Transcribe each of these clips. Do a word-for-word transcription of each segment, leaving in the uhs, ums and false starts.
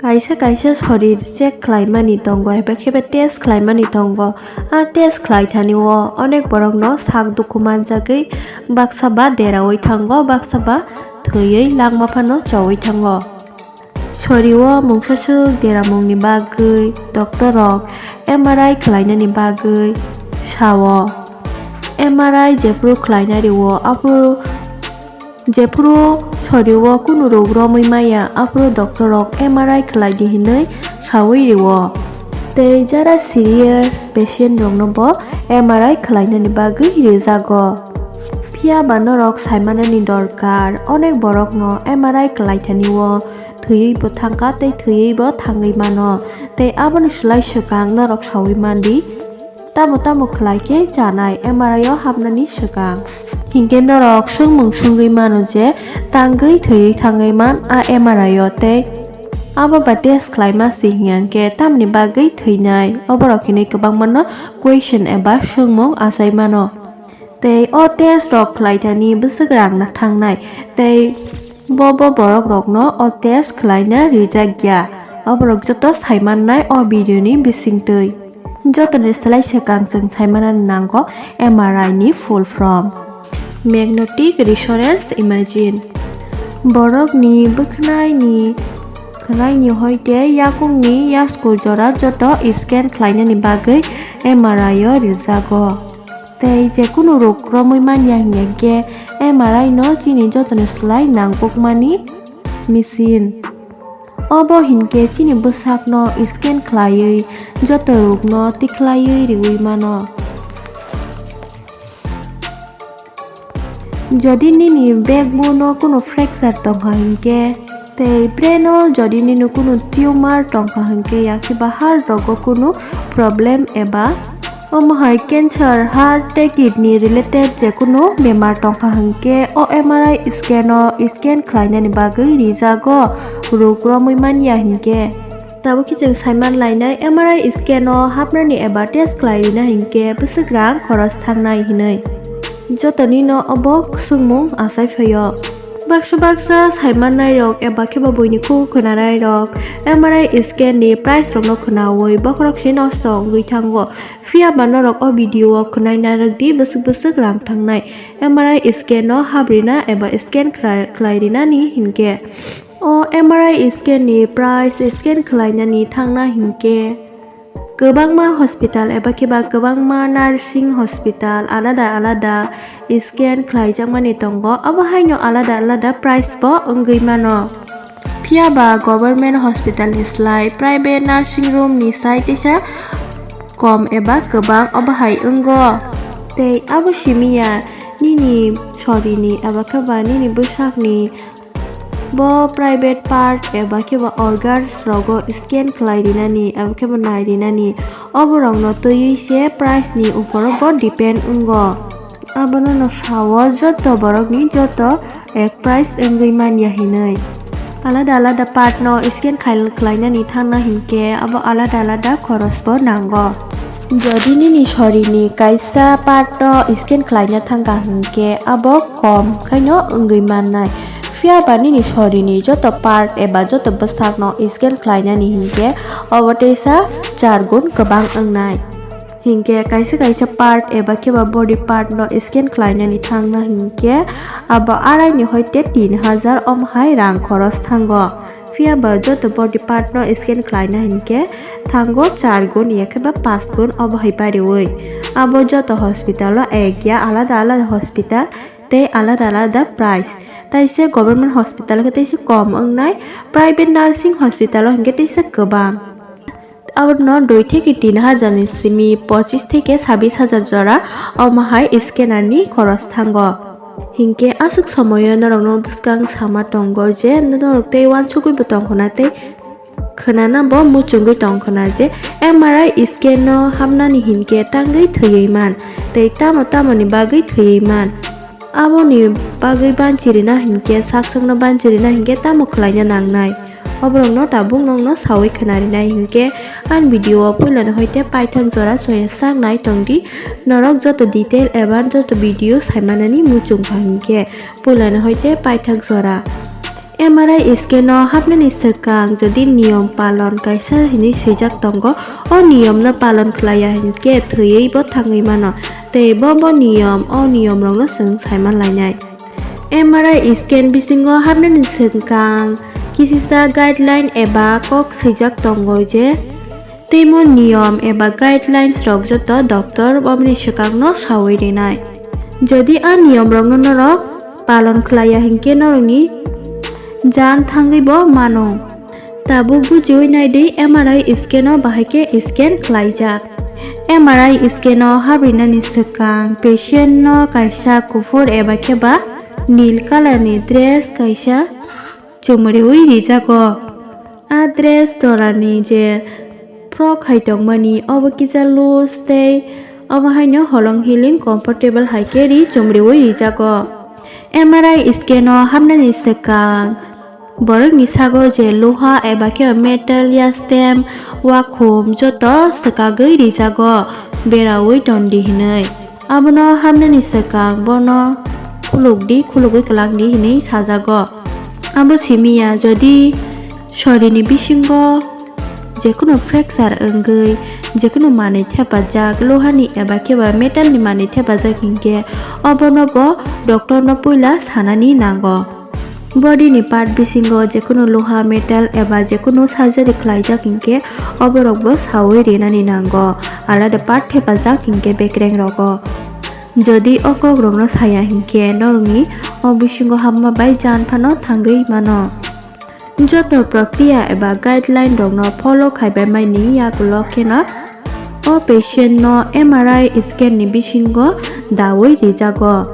Kaisa kaisa sorir check khlaimani tongo, eba khe ba test khlaimani tongo. A test khlai thani o onek borokno sak dukhu manjagwi baksa ba deraui thango, baksa ba thwiwi langma phano choui thango. Sorio mungsaswk deramungni bagwi doctor rok M R I khlainani bagwi sao. M R I jephru khlaina rio, aphuru jephru sorio kunu rog romwi maya, aphuru doctor rok M R I khlai di hinwi saui rio. Tei jara serious patient rokno bo M R I khlainani bagwi rijago. Phiya ba norok saimanani dorkar, onek borokno M R I khlai thani o thwiwi bo thangkha tei thwiwi bo thangwi mano. Tei aboni slai swkang norok saui mandi, tamo tamo khlai khe chanai M R I o hapnani swkang. Hinkhe norok swngmung swngwi mano je tangwi thwiwi thangwi man a M R I o, tei abo ba test khlaima si hinkhe tamni bagwi thwinai, oborok hinwi kwbangmano question eba swngmung achai mano. Tei o test rok khlai thani bwswk rang na thangnai, tei bo bo borok rokno o test khlaina rijak ya. Oborok joto saimannai o video ni bisingtwi. Jotoni slai swkang chwng saimanani nango M R I ni full form, magnetic resonance imaging. Borokni bwkhwnai ni khwnai ni hoite yakung ni yasku jora joto scan khlainani bagwi M R I o rijago. Tei jekunu rog romwi manya hinkhe M R I no chini jotoni slai nangkukmani machine. Obo hinkhe chini bwsakno scan khlaiwi joto rogno tikhlaiwi riwi mano. Jodi nini backbone o kunu fracture tongkha hinkhe, tei brain o jodi nini kunu tumor tongkha hinkhe, yakhe ba heart rogo kunu problem eba omo hai cancer, heart tei kidney related jekunu bemar tongkha hinkhe, o M R I scan o scan khlainani bagwi rijago, rog romwi manya hinkhe. Tabuk khe chwng saiman lainai, M R I scan o hapnani eba test khlai rina hinkhe bwswk rang khoros thangnai hinwi. Jotoni no obo swngmung achai phaio. Baksa baksa saimannairok eba khe ba buini kuk khwnanairok M R I scan ni price rokno khwnaui bokhorok se nosto wngwi thango. Phiya ba norok o video o khwnai narwk di, bwswk bwswk rang thangnai M R I scan no habrina eba scan khlai, khlai rinani hinkhe. O M R I scan ni price scan khlainani thangna hinkhe kwbangma hospital eba khe ba kwbangma nursing hospital alada alada scan khlaijakmani tongo, abo haino alada alada price bo wngwi mano. Phiya ba government hospital ni slai private nursing room ni sai teisa kom eba kwbang obo hai wngo. Tei abo simi ya nini sorini eba khe ba nini bwsakni bo private part eba khe ba organs rogo scan khlai rinani eba khe ba nai rinani, oborokno twiwi se price ni uporo bo depend wngo. Abono no sao joto borokni joto ek price wngwi manya hinwi. Alada alada part no scan khai-, khlainani thangna hinkhe abo alada alada khoros bo nango. Jodi nini sorini kaisa part no scan khlaina thangkha hinkhe abo kom khaino wngwi mannai. Phiya ba nini sorini joto part eba joto bwsakno scan khlainani hinkhe obo teisa char gun kwbang wngnai. Hinkhe kaisa kaisa part eba khe ba body part no scan khlainani thangna hinkhe abo arai ni hoite tin hajar om hai rang khoros thango. Phiya ba joto body part no scan khlaina hinkhe thango char gun ya khe ba panch gun obo hai bariwi. Abo joto hospital o ek ya, alada alada hospital tei alada alada price. Taisa government hospital khe taisa kom wngnai, private nursing hospital o hinkhe taisa kwbang. Abono dui theke tin hajar ni simi pochis theke sabis hajar jora omo hai scanner ni khoros thango. Hinkhe aswk somoyo norokno bwskang sama tongo je norok tei uansugwi bo tongkhwna tei khwnana bo muchungwi tongkhwna je M R I scan no hapnani hinkhe tangwi thwiwi man tei tamo tamoni bagwi thwiwi man. Aboni bagwi banchi rina hinkhe, sak sakno banchi rina hinkhe tamo khlaina nangnai? Oborokno tabuk nokno saui khna rinai hinkhe, ani video o puilani hoite paithak jora soya sak nai tongdi. Norok joto detail eba joto video saimanani muchung kha hinkhe, puilani hoite paithak jora. M R I scan o hapnani swkang jodi niyom palon kaisa hinwi swijak tongo, o niyomno palon khlaiya hinkhe thwiwi bo thangwi mano, tei bo bo niyom, o niyomrokno chwng saiman lainai. M R I scan bisingo hapnani swkang kisisa guideline eba kok swijak tongo je, tei mo niyom eba guidelines rok joto doctor oboni swkangno sawi rinai. Jodi a niyom rokno norok palon khlaiya hinkhe norokni jan thangwi bo mano. Tabuk bujiwi naidi M R I scan o bahai khe scan khlaijak. M R I scan o hap rinani swkang patient no kaisa kuphur eba khe ba nil color ni dress kaisa chumriwi rijago. A dress torani je frock hai tongmani, obo kisa loose tei obo haino holong hiling comfortable hai khe ri chumriwi rijago. M R I scan o hapnani swkang borokni sago je loha eba khe metal ya stem wakhum joto swkagwi rijago, berawi tondi hinwi. Abono hapnani swkang bono khulukdi, khulugwi kwlangdi hinwi sajago. Abo simi ya, jodi sorini bisingo jekunu fracture wngwi jekunu manwi thepajak, lohani eba khe ba metalni manwi thepajak hinkhe, obono bo doctorno puila sanani nango. Body ni part bisingo jekunu loha, metal eba jekunu surgery khlaijak hinkhe, oborokbo sawi rinani nango, alada part thepajak hinkhe bekreng rogo. Jodi o kokrokno saya hinkhe, norokni o bisingo hapma bai jan phano thangwi mano. Joto prokriya eba guideline rokno follow khaibai maini yagulo kheno o patient no M R I scan ni bisingo dawi rijago.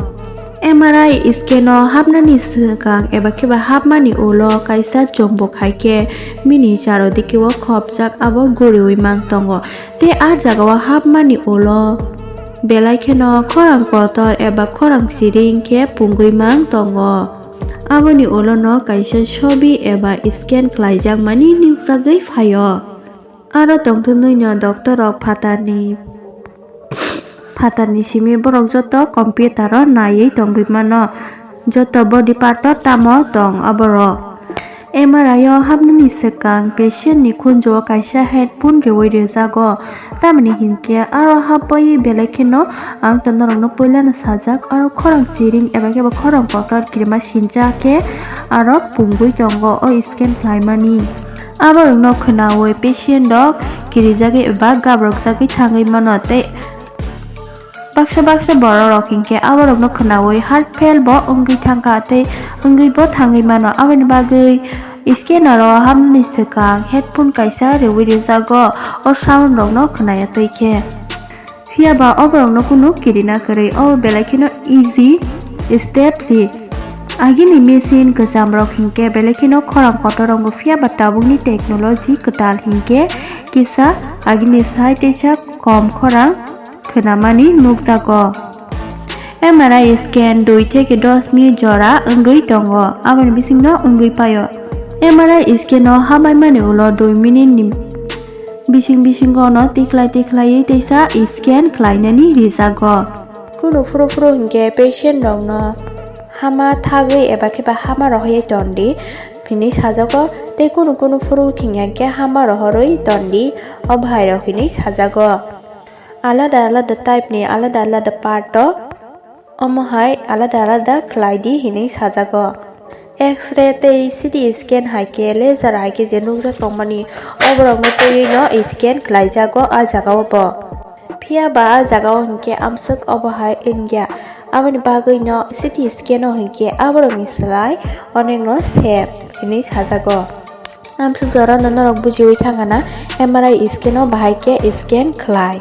M R I scan o hapnani swkang eba khe ba hapmani ulo kaisa chumbuk hai khe mini charo dikeo khopjak, abo guriwi mang tongo. Tei a jagao hapmani ulo belai kheno khorang kotor eba khorang chiring khe pungwi mang tongo. Aboni ulono kaisa sobi eba scan khlaijakmani nukjagwi phaio. Aro tongthoknwino doctor rok phatarni, phatarni simi borok joto computer o naiwi tongwi mano. Joto body part o tamo tong aborok. M R I o hapnani swkang patient ni khunju o kaisa headphone riwi rijago. Tamoni hinkhe aro hapbai belai kheno ang to norokno puilano sajak, aro khorang chiring eba khe bo khorang kotor kirima sinjak khe aro pungwi tongo o scan khlaimani. Aborokno khwnawi patient rok kirijagwi eba gabrokjagwi thangwi mano tei baksa baksa borok rok hinkhe aborokno khwnawi heart fail bo wngwi thangkha tei wngwi bo thangwi mano. Aboni bagwi scanner o hapnani swkang headphone kaisa riwi rijago o sound rokno khwnaya twi khe. Phiya ba oborokno kunu kirina kwrwi, obo belai kheno easy step si. Agini machine kwcham rok hinkhe belai kheno khorang kotor wngo, phiya ba tabukni technology kwtal hinkhe kisa agini sai teisa kom khorang khwnamani nukjago. M R I scan dui theke dos minute jora wngwi tongo, aboni bisingno wngwi paio. M R I scan o hamaimani ulo dui minute ni bising bisingo no tikhlai tikhlaiwi teisa scan khlainani rijago. Kunu phuru phuru hinkhe patient rokno hama thagwi eba khe ba hama rohorwi tondi hinwi sajago, tei kunu kunu phuru hinkhe hama rohorwi tondi, o bhai rok hinwi sajago. Alada alada type ni alada alada part o omo hai alada alada khlai di hinwi sajago. X-ray tei C T scan hai khe laser hai khe je nukjak tongmani, oborokno twiwi no scan khlaijago a jaga o bo. Phiya ba a jaga o hinkhe amswk obo hai wngya, aboni bagwi no C T scan o hinkhe aborokni slai onekno safe hinwi sajago. Amswk jora no norok bujiwi thangkha na M R I scan o bahai khe scan khlai.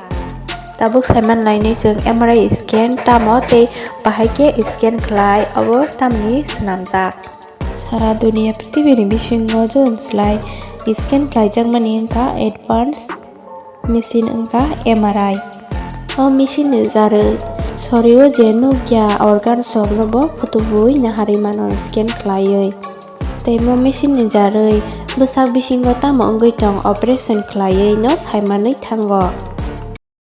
Tabuk saiman lainai chwng M R I scan tamo tei bahai khe scan khlai, obo tamni swnamjak. Sara duniya prithibini bisingo joto slai scan khlaijakmani wngkha advance machine wngkha M R I. O machine ni jarwi sorio je nukya organ rokno bo phutubwi naharwi mano scan khlaiwi. Tei mo machine ni jarwi bwsak bisingo tamo wngwi tong operation khlaiwi no saimanwi thango.